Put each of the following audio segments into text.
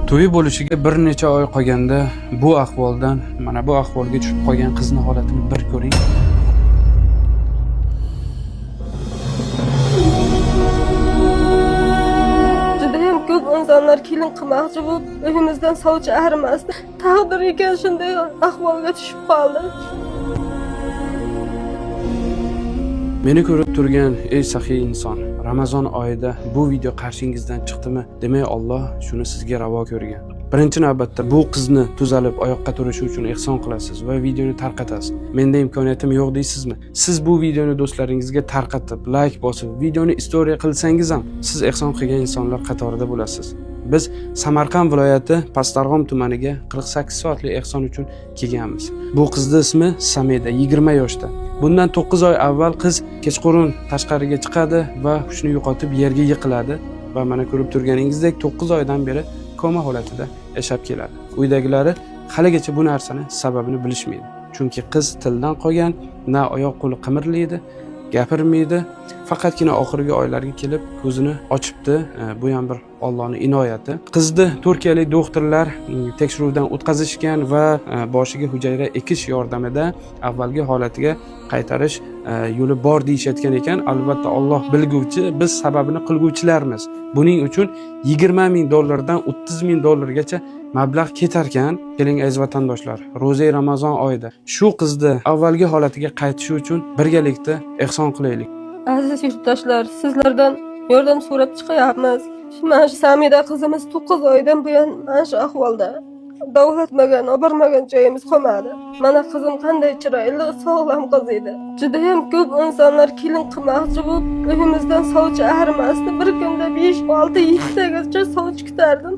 To'yi bo'lishiga bir necha oy qolganda bu ahvoldan mana bu ahvolga tushib qolgan qizni holatini bir ko'ring. Judayam ko'p insonlar kelin qilmoqchi bo'lib, uyimizdan sovchi arimasdi. Taqdir ekan, shunday ahvolga tushib qoldi. Meni ko'rib turgan ey saxiy inson, Ramazon oyida bu video qarshingizdan chiqdimi, demak Alloh shuni sizga ravo ko'rgan. Birinchi navbatda bu qizni tuzalib oyoqqa turishi uchun ehson qilasiz va videoni tarqatasiz. Menda imkoniyatim yo'q deysizmi? Siz bu videoni do'stlaringizga tarqatib, like bosib, videoni istoriya qilsangiz ham siz ehson qilgan insonlar qatorida bo'lasiz. Biz Samarqand viloyati Pastdarg'om tumaniga 48 soatlik ehson uchun kelganmiz. Bu qizni ismi Sameda, 20 yoshda. Bundan 9 oy avval qiz kechqurun tashqariga chiqadi va hushini yo'qotib yerga yiqiladi va mana ko'rib turganingizdek 9 oydan beri koma holatida yashab keladi. Uydagilari haligacha bu narsani sababini bilishmaydi. Chunki qiz tildan qolgan, na oyoq qo'li qimirlaydi, gapirmaydi. Faqatgina oxirgi oylarga kelib ko'zini ochibdi. Bu ham bir Allohning inoyati. Qizni turkiyalik doktorlar tekshiruvdan o'tkazishgan va boshiga hujayra ekish yordamida avvalgi holatiga qaytarish yo'li bor deyishayotgan ekan. Albatta Alloh bilguvchi, biz sababini qilguvchilarmiz. Buning uchun 20 ming dollardan 30 ming dollargacha mablag' ketarkan. Keling aziz vatandoshlar, ro'za Ramazon oyida shu qizni avvalgi holatiga qaytishi uchun birgalikda ehson qilaylik. Aziz yurtdoshlar, sizlardan yordam so'rab chiqyapmiz. Mana shu Samida qizimiz 9 oydan buyon mana shu ahvolda. Davolatmagan, obormagan joyimiz qolmadi. Mana qizim qanday chiroyli, sog'lom qiz edi. Judayam ko'p insonlar kelin qilmoqchi bo'lib, uyimizdan sovchi arimasdi. Bir kunda 5, 6, 7 tagacha sovchi kutardim.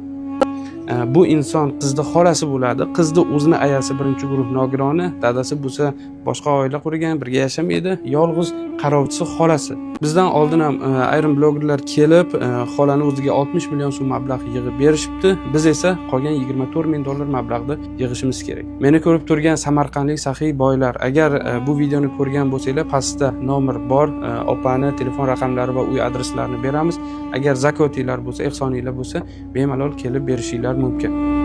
Bu inson qizni xolasi bo'ladi. Qizni o'zini ayasi birinchi guruh nogironi, dadasi bo'lsa boshqa oila qurgan, birga yashamaydi. Yolg'iz qarovchisi xolasi. Bizdan oldin ham ayrim blogerlar kelib, xolani o'ziga 60 million so'm mablag' yig'ib berishibdi. Biz esa qolgan 24 ming dollar mablag'ni yig'ishimiz kerak. Meni ko'rib turgan samarqandlik saxiy boylar, agar bu videoni ko'rgan bo'lsanglar, pastda nomer bor, opani telefon raqamlari va uy adreslarini beramiz. Agar zakotinglar bo'lsa, ehsoninglar bo'lsa, bemalol kelib berishinglar mumkin.